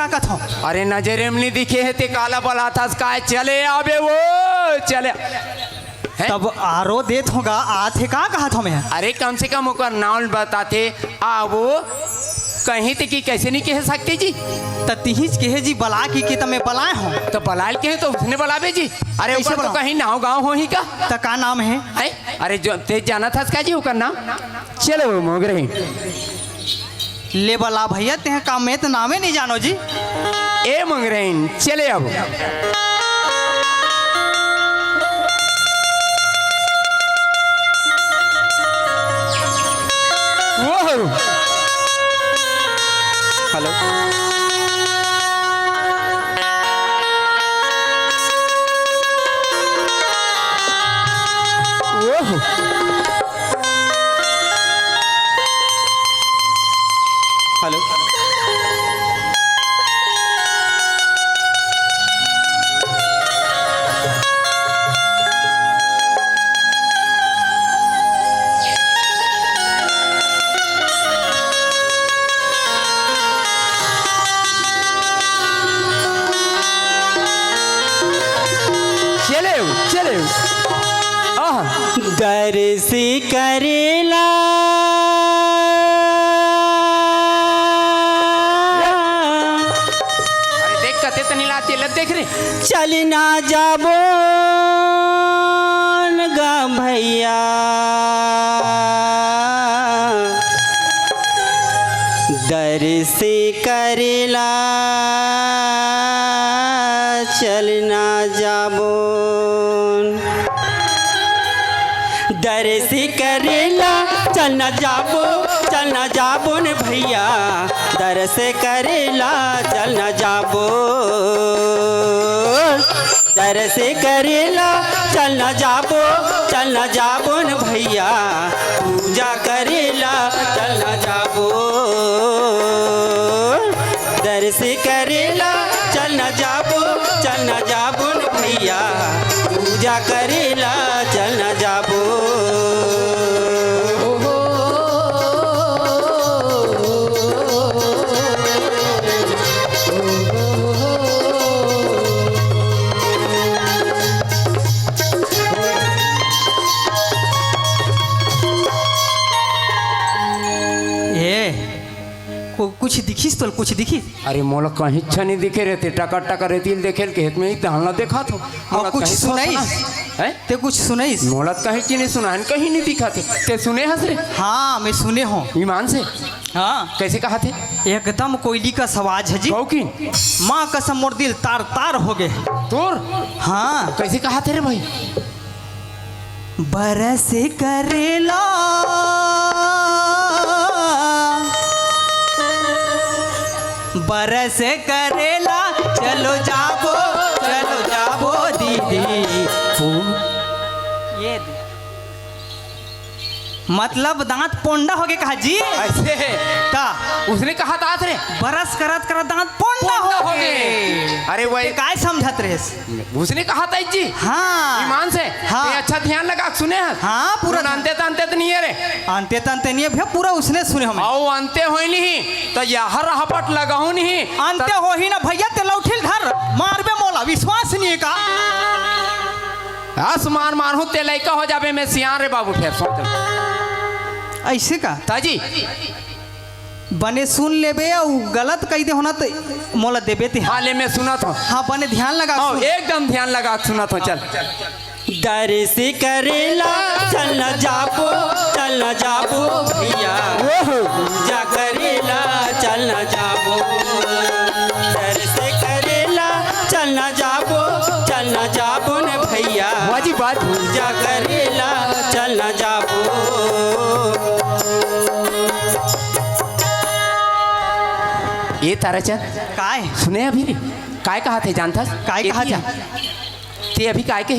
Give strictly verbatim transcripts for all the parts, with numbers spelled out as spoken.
का कथों? अरे नजरे में नहीं दिखे हे ते काला बलाथस काय? चले आबे वो, चले। हैं? तब आरो देत होगा, आथे का कहत हों मैं? अरे कम से कम ओकर नाम बताते, आ वो कहीं ते कि कैसे नहीं कह सकते जी? त तिहिच कहे जी बला की, कि त मैं बलाए हों। तो बलाल कहे तो उसने बलाबे जी। अरे कैसे ऊपर तो बलाओ? कहीं नाव गाँव होही का? त का नाम हे? हैं? अरे जो ते जानथस का जी ओकर नाम? चलो मोगरे। ले बला भैया, तेह का मैं त नामे नहीं जानो जी। ए मंगरेन, चले अब। वो हो। हेलो। वो हो। हेलो। चले, चले। आहा। दर्श करेला। अरे देख, कते तनी लाते लग देख रे। चल ना जाबो न गा भैया। दर्श करेला चल ना जाबो। दर्श करेला चल ना जाबो, चल ना जाबो न भैया। दर्श करेला चल ना जाबो। दर्श करेला चल ना जाबो, चल ना जाबो न भैया। पूजा करेला चल ना जाबो। दर्श करेला चल ना जाबो, चल ना जाबो न भैया। पूजा करेला चल ना जाबो। ए, को-, कुछ दिखिस तोल, कुछ दिखिस? अरे मोला कहीं अच्छा नहीं दिखे रहते, टका टका रेती ल देखे ल के हेत में ही तहन ला देखा थो। अउ मोला कुछ कहीं तो सुनाइस? सुना। हैं? ते कुछ सुनाइस? मोला कहीं की नहीं सुनान, कहीं नहीं दिखा थे। ते सुने हस रे? हाँ, मैं सुने हों। ईमान से? हाँ। कैसे कहा थे? एकदम कोयली का सवाज है जी। कहो की? माँ कसम मोर दिल तार तार हो गए। तोर? हाँ। कैसे कहा थे रे भाई? बरस करेला, बरस करेला, चलो जाबो, चलो जाबो दीदी। ये दे। मतलब दांत पोंडा हो गए कहा जी? ऐसे? का? उसने कहा था रे। बरस करत करत दांत पोंडा पोंडा हो हो गए। गए। अरे वही ते काय समझत रहे? उसने कहा था जी। हाँ। ईमान से। हाँ। ये अच्छा ध्यान लगा सुने हैं। हाँ, पूरा तुम ध्यान। अंते तंते तो नहीं है रे। अंते तंते नहीं है भैया, पूरा उसने सुने हमें। आओ अंते होई नहीं तो यह रहपट लगाओ नहीं। अंते होही ना भैया, ते लौठिल धर मारबे मोला, विश्वास नहीं है का? आसमान मानहूं ते लइका हो जाबे, मैं सियान रे बाबू, फेर सोच। ऐसे का? ताजी। बने सुन लेबे, अउ गलत कहि दे होना त मोला देबे ते। हाँ, ले, मैं सुनत हों। हाँ, बने ध्यान लगा हाँ, सुन। एकदम ध्यान लगा के सुनत हों, चल। दर्श करेला चल न जाबो, चल न जाबो भैया। ओहो। पूजा करेला चल न जाबो। दर्श करेला चल न जाबो, चल न जाबो न भैया। वाह जी, वाह। पूजा करेला चल न जाबो। ए ताराचंद, काय? सुने अभी रे, काय कहा थे जानथस? काय ए कहा थे? ते अभी काय कहे?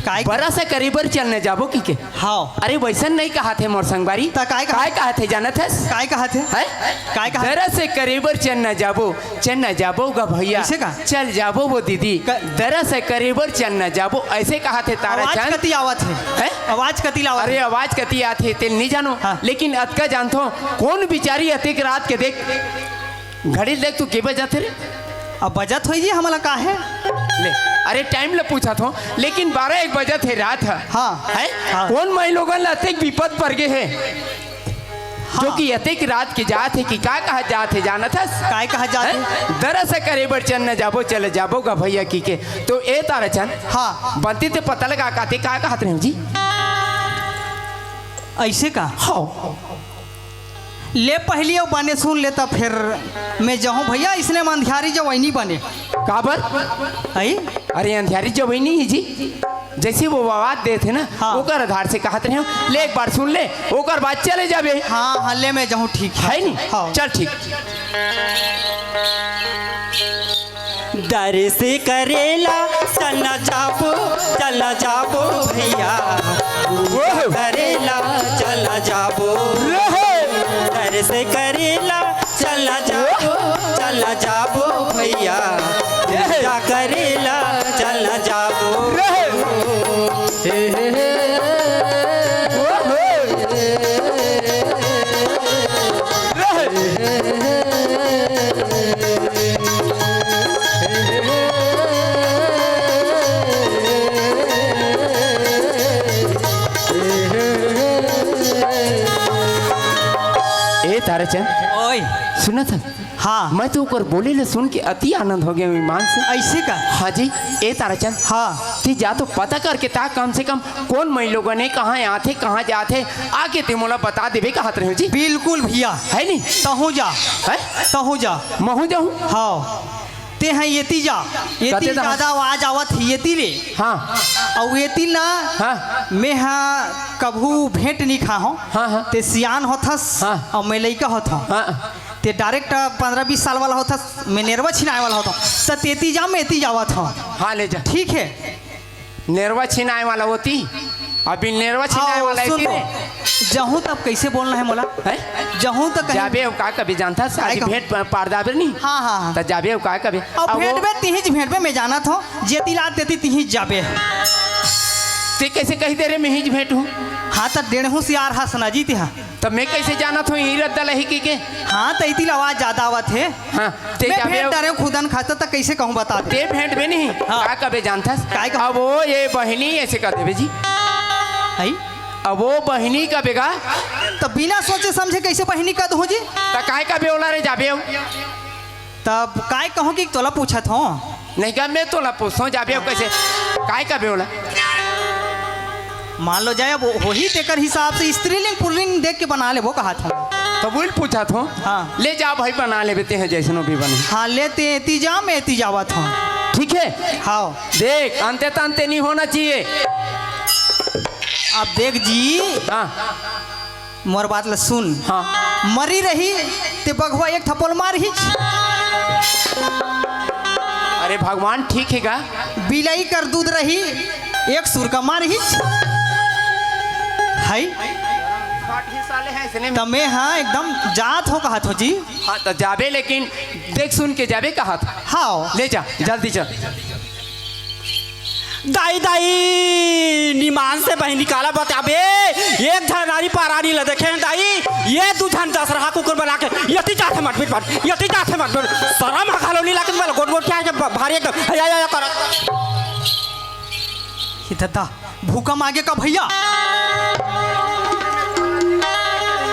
काय कहे? बरस करे बर चल न जाबो कहिके। हाँ। अरे वैसन नहीं कहा थे मोर संगवारी। त काय कहा? काय कहा थे जानत हस? काय कहा थे? हैं? काय कहा? बरस करे बर चल न जाबो, चल न जाबो गा भैया। ऐसे का? चल जाबो वो दीदी। क- बरस करे बर चल न जाबो, ऐसे कहा थे आवाज ताराचंद। कति आवत हे? हैं? आवाज कति लावत अरे हे? आवाज कति आत हे तेल नहीं जानो, हाँ। लेकिन अतका जानथो, कौन बिचारी अतेक रात के देख, घड़ी देख तू के बजाते रे? अब बजत होई जी, हमला का हे? ले, अरे, टाइम ल पूछत हों, लेकिन बारह एक बजत हे रात ह। हाँ। हैं? हाँ। कोन माईलोगन ल अतेक बिपत पर गे हे? हाँ। जो कि अतेक रात के जात हे कि का कहत जात हे, जानत हस? काय कहत जात हे? हैं? दरस करे बर चल न जाबो, चल जाबो गा भैया कहिके। तो ए ताराचंद, हाँ। बनती ते पता लगा का ते का कहत रहे हो जी? अइसे का? हाँ। ले पहिली अउ बने सुन ले, त फेर मैं जाहूँ भैया, अइसने म अंधियारी जवई नी बने। काबर? अई? अरे, अंधियारी जवई नी हे जी, जइसे वो आवाज देथे ना, हाँ। ओकर आधार से कहत रहे हो। ले, एक बार सुन ले, ओकर बाद चले जाबे। हाँ, हाँ, ले मैं जाहूँ, ठीक हे। हे नी? हाँ। चल, ठीक। दरस करे ला चल न जाबो, चल न जाबो भैया। ओहो। करे ला चल न जाबो। रहे। दरस करे ला चल न जाबो, चल न जाबो भैया। रहे। पूजा करे ला चल न जाबो। रहे। हे, हे, हे। ओहो। रहे। ए ताराचंद, ओए। सुनत हस? हाँ। मैं तो ओकर बोले ले सुन के अति आनंद हो गेंव ईमान से। अइसे का? हाँ जी। ए ताराचंद, हाँ। ते जा तो पता करके ता, कम से कम कोन माईलोगन ए, कहाँ आथे, कहाँ जाथे, आके ते मोला बता देबे कहत रहे हो जी। बिल्कुल भैया। हे नी? तहूँ जा। हैं? तहूँ जा। महूँ जाहूँ? हाँ। ते ह एती जा, एती कते दा? जादा आवाज आवत हे एती ले। हाँ। अउ एती ना, हाँ। मैं ह कभू भेंट नी खा हों। हाँ, हाँ। ते सियान होथस, हाँ। अउ मैं लइका होथों। हाँ। ते direct पंद्रह बीस साल वाला होथस, मैं नेरवा छिनाए वाला होथों। त तेती जा, मैं एती जावत हों। हाँ, ले जा। ठीक हे। नेरवा छिनाए वाला ओती, अभी नेरवा छिनाए हाँ, वाला सुन एती तो। रे। जहूँ तब कइसे बोलना हे मोला? हैं? जहूँ तो कहीं जाबे अउ का कबे जानथस, काय आज कहूँ? भेंट प-, पार दाबे नी? हाँ, हाँ, हाँ। त जाबे अउ का कबे? अब अब वो भेंटबे तिहीच भेंटबे, मैं जानत हों, जेती लात देती तिहीच जाबे। ते कइसे कहि दे रे, मैं हीच भेंटहूँ? हाँ, त डेढ़हूँ सियार हस ना जी ते हा। त मैं कइसे जानत हों, इही रद्दा लही कहिके? हाँ, त इती ला आवाज जादा आवत हे। हाँ, ते मैं जाबे भेंट अउ डरेंव खुदन खास, त कइसे कहूँ बता दे। ते भेंटबे नहीं, हाँ। का कबे जानथस? काय कहूँ? अब वो ये बहिनी अइसे कहि देबे जी। हई? अब वो बहिनी कबे गा। त बिना सोचे समझे कइसे बहिनी कहि दूँ जी? त काय कबे ओला रे जाबे अउ? तब काय कहूँ कि तोला पूछत हों? नहीं गा, मैं तोला पूछत हों, जाबे अउ कइसे? काय कबे ओला? मान लो जाए, अब होही तेकर हिसाब से स्त्रीलिंग पुल्लिंग देख के बना लेबो कहत हों। त वही पूछत हों। हाँ। ले जा भाई, बना लेबे ते ह जइसनो भी बने। हाँ, ले ते एती जा, मैं एती जावत हों। ठीक हे? हाँ। देख, अंते तंते नहीं होना चाहिए। अब देख जी। हाँ। मोर बात ल सुन। हाँ। मरी रही ते बघवा एक थप्पड़ मारहीच। अरे भगवान, ठीक हे गा। बिलई कर दूध रही, एक सुरका मारहीच। हई? त मैं ह एकदम जात हों कहत हों जी। हाँ, त जाबे, लेकिन देख सुन के जाबे कहत। हाँ। ले जा, जल्दी चल। दाई, दाई, निमान से बहिनी काला बताबे, एक झन रानी परानी ल देखे हन दाई, ये दू झन दसरहा कुकुर बना के, यति जाथे मटमिट मट, यति जाथे मटमिट, सरम ह घलो नी लागत, मोला गोट गोट के आके ब-, भारी एकदम, या, या, या करत। हे ददा, भूकंप आगे का भैया?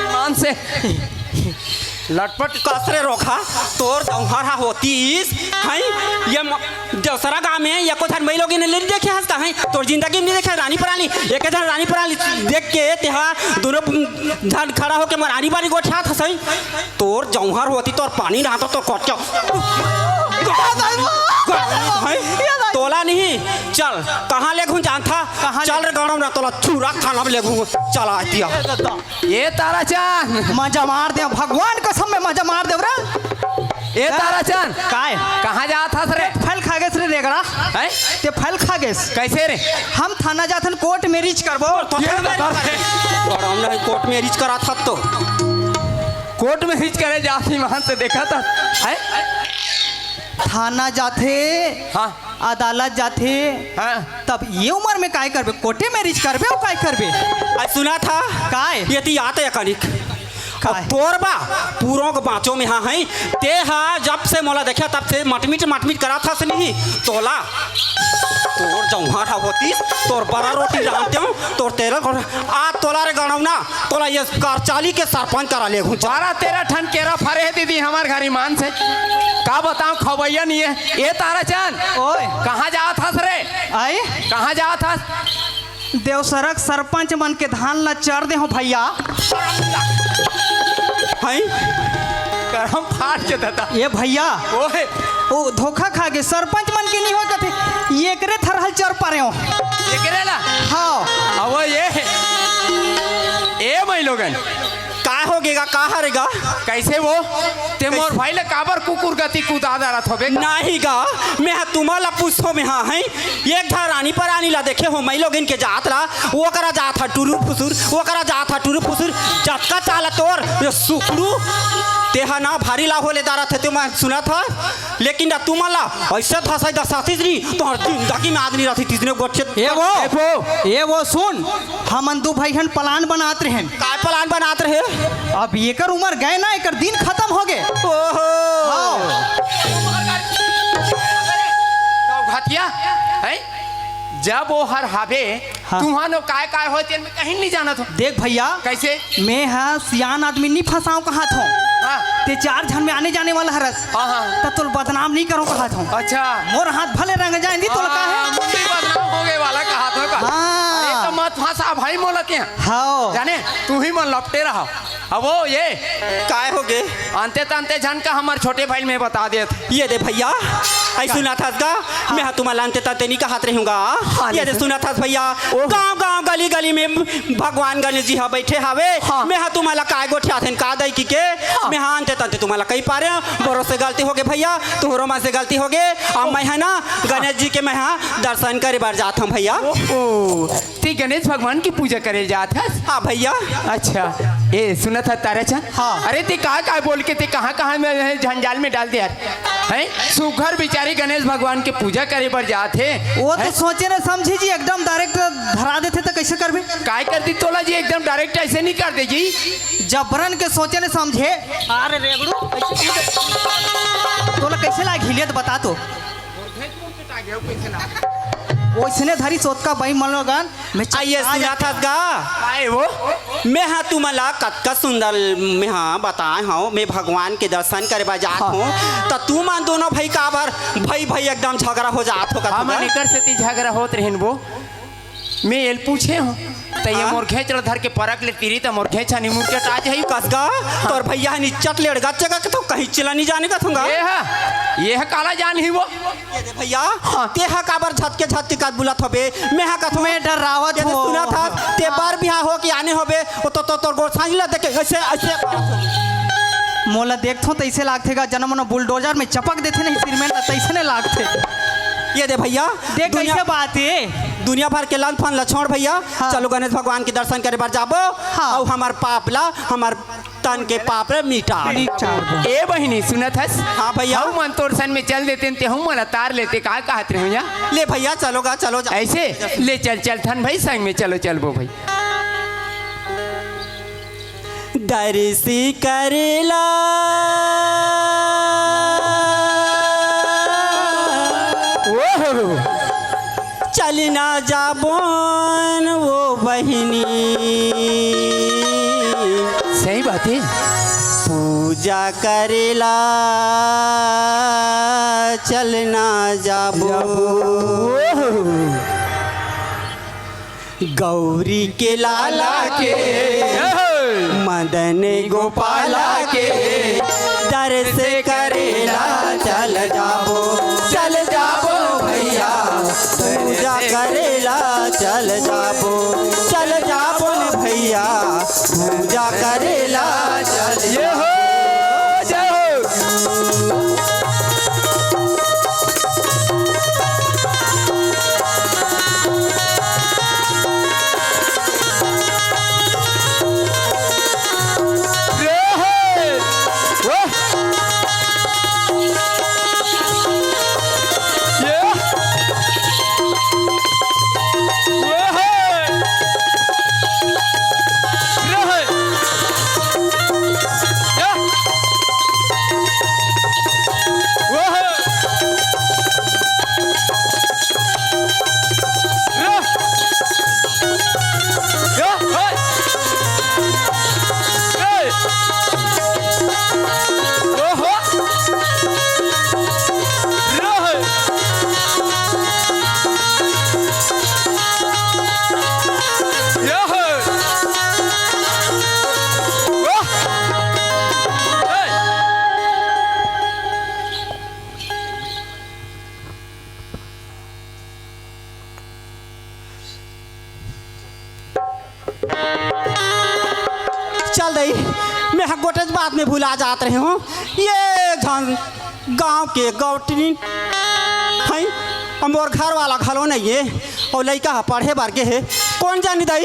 निमान से। लटपट कस रे रोखा, तोर जौहर हा होतीस, हैं? ये म-, देवसरा गांव में एको झन मई लोगिन नी देखे हस का, हैं? तोर जिंदगी में नी देखे रानी परानी, एक झन रानी परानी देख के तेहा दोनों झन खड़ा होके मोर आनी बानी गोठियात हस, हैं? तोर जौहर होती, तोर पानी ना तो तोर कोचो। हैं? तोला नहीं, चल, कहाँ ले घूम जानथा? कहाँ ले? चल रे गरम ना, तोला छुरा खाना में ले घूम, चल आतिया। ए ताराचंद। मजा मार दे, भगवान कसम में मजा मार दे रे। ए ताराचंद। काय? कहाँ जात हस रे? फल खा गेस रे रेगड़ा। हैं? ते फल खा गेस। कैसे रे? हम थाना जाथन, कोर्ट मैरिज करबो। तो ये बता। गरम नहीं, कोर्ट मैरिज करा था तो। कोर्ट मैरिज करे जात ही वहां से देखा था। हैं? थाना जाथे। हाँ। अदालत जाथे, हाँ। तब ये उमर में काय करबे? कोर्टे मैरिज करबे अउ काय करबे? आज सुना था, काय? ये ती आते कनिक। काय? तोर बा, पूरों के बाँचो में हा हई। ते हा जब से मोला देखा, तब से मटमिट, मटमिट करत हस नहीं। तोला, तोर जौहर हा होतिस, तोर बरा रोटी रांधतेंव, तोर तेरा घर, आ तोला रे गणौना, तोला ये करचाली के सरपंच करा लेहूँ। बारह तेरह ठन केरा फरे हे दीदी, हमर घर ईमान से। का बतावँ, खवैया नहीं हे। ए ताराचंद, ओए। कहाँ जात हस रे? आई? कहाँ जात हस? देवसरक सरपंच मन के धान ला चर दे हो भैया। हई? करम फाट के दादा। ये भैया। ओहे। ओ धोखा खा के सरपंच मन के नहीं हो कथे, ये एकरे थरहल चर पारे हो। एकरे ला? हाँ। अब ये, ए मई लोगन। का हो गेगा, का हरेगा? कैसे वो? ते मोर भाई ले काबर कुकुर गति कुदा डारत होबे का? नहीं गा, मैं हा तुमा ला पूछो में हा, हैं? एक धा रानी परानी ला देखे हो, मई लोगिन के जात ला, वो करा जात हा टुरु फुसुर, वो करा जात हा टुरु फुसुर, जतका चाला तोर, ये सुकड़ू, ते हा ना भारी ला होले डारत हे, ते मैं सुनत हा, लेकिन ना तुमा ला, ऐसे धसाई धसातीस री, तोहर जिंदगी में आदमी रहती, तीसरे गोठे। ए वो, ए वो। ए वो, सुन, हमन दू भाई हन plan बनात रहेन। काय plan बनात रहे? अब एकर उमर गए ना, एकर दिन खतम हो गे। ओहो। हाँ। घतिया, हैं? जब वो हर हाबे, हाँ। तुहानो काय काय होय, तेन में कहीं नहीं जानत हो। देख भैया, कैसे? मैं हा सियान आदमी नहीं फंसाऊं कहात हो। हाँ। ते चार झन में आने जाने वाला हरस। हाँ, हाँ। त तोल बदनाम नहीं करो कहात हो। अच्छा। मोर हाथ भले रंग जाए, नहीं तोल का है? हाँ, मुंडी बदनाम हो गए वाला कहात हो का? हाँ। अरे तो मत फंसा भाई मोला ते। हाँ। जाने, तू ही मन लपटे रहा। अब वो ये। काय हो गे? अंते तंते झन का हमर छोटे भाई में बता देत। ये दे भैया, आई का? सुना था का? हाँ। मैं हा तुम्हारा अंते तंते नहीं कहात रहूंगा। हाँ, ये दे नहीं। सुना था भैया, ओह। गांव गांव गली गली में भगवान गणेश जी हा बैठे हावे। हाँ। मैं हा तुम्हारा काय गोठियाथेन का दई की के? हाँ। मैं हा अंते तंते तुम्हारा कही पा रहे हूँ। बरो से गलती हो गई भैया, तुहरो मन से गलती हो गई। अब मैं हा ना गणेश जी के मैं हा दर्शन करे बर जात हूँ भैया। ओहो, ते गणेश भगवान की पूजा करे जात हस? हाँ भैया। अच्छा, ए सुनत हा ताराचंद? हाँ। अरे ते का का बोल के ते कहाँ कहाँ में जंजाल में डाल दे यार। हैं? सुघर बिचारी गणेश भगवान के पूजा करे बर जात हे। वो तो हैं? सोचे न समझे जी, एकदम direct धरा देथे त कैसे करबे? काय कर दी तोला जी, एकदम direct ऐसे नहीं कर दे जी। जबरन के सोचे न समझे। अरे रेगड़ू, तोला कैसे लाग हिलियत बता तो। ओइसने धरी सोतका बई मनोगन। मैं आइए, चकरा सुना जाता। थस गा? आए वो? मैं हा तुमन ला कतका सुंदर मैं हा बताए हूँ, मैं भगवान के दर्शन करे बर जात हाँ। हूँ, त तुमन दोनों भाई काबर भाई भाई एकदम झगड़ा हो जात हो कतका? हमन एकर सेती झगड़ा होत रहेन वो, मैं एल पूछे हूँ, त ये हाँ। मोर घेंच ल धर के परख ले तीरी, त मोर घेंच ह निमुर के टा जाही। कस गा? हाँ। तोर भैया ह निच्चट लेड़गा चगा के तो कहीं चिला नहीं जाने का थूंगा। ये ह, ये ह काला जान ही वो। ये दे भैया, हाँ। ते हा काबर झटके झटके का बुलत होबे? मैं हा कथों मैं डरावत ये दे हो। सुना था, ते हाँ। बार बिहा हो के आने होबे, वो तो, तो तोर गोसाई ला देखे ऐसे, ऐसे। मोला देखथों त ऐसे लागथे गा, जनम न बुलडोजर में चपक देथे नहीं सिरमेंट ला, तैसे ने लागथे। ये दे भैया, देख दुनिया, कैसे बात है। दुनिया भर के लन फन ला छोड़ भैया, हाँ। चलो गणेश भगवान के दर्शन करे बर जाबो, हाँ। अउ हमर पाप ला, हमर तन के पाप रे मिटा। मिटा। ए बहिनी, सुनत हस? हाँ भैया। हऊ मन तोर सन में चल देते, ते हऊ मन तार लेते, का कहत रहे हो या? ले भैया, चलो गा, चलो जा। ऐसे? ले चल, चल थन भाई, संग में चलो, चलबो भाई। दर्श करेला। ओहो। चलना जाबोन वो बहिनी। सही बात है। पूजा करेला चलना जाबो। जाबो। गौरी के लाला के, मदन गोपाला के, दर्श करेला चल जाबो, चल जाबो भैया, पूजा करेला चल जाबो, चल जाबो न भैया, पूजा करेला चल ये हो, जय हो। चल दई, मैं ह गोटेच बात में भुला जात रहे हूँ। ये झन गांव के गौटनी हई, अउ मोर घर वाला घलो नइये, अउ लइका ह पढ़े बर गे हे। कोन जानी दई,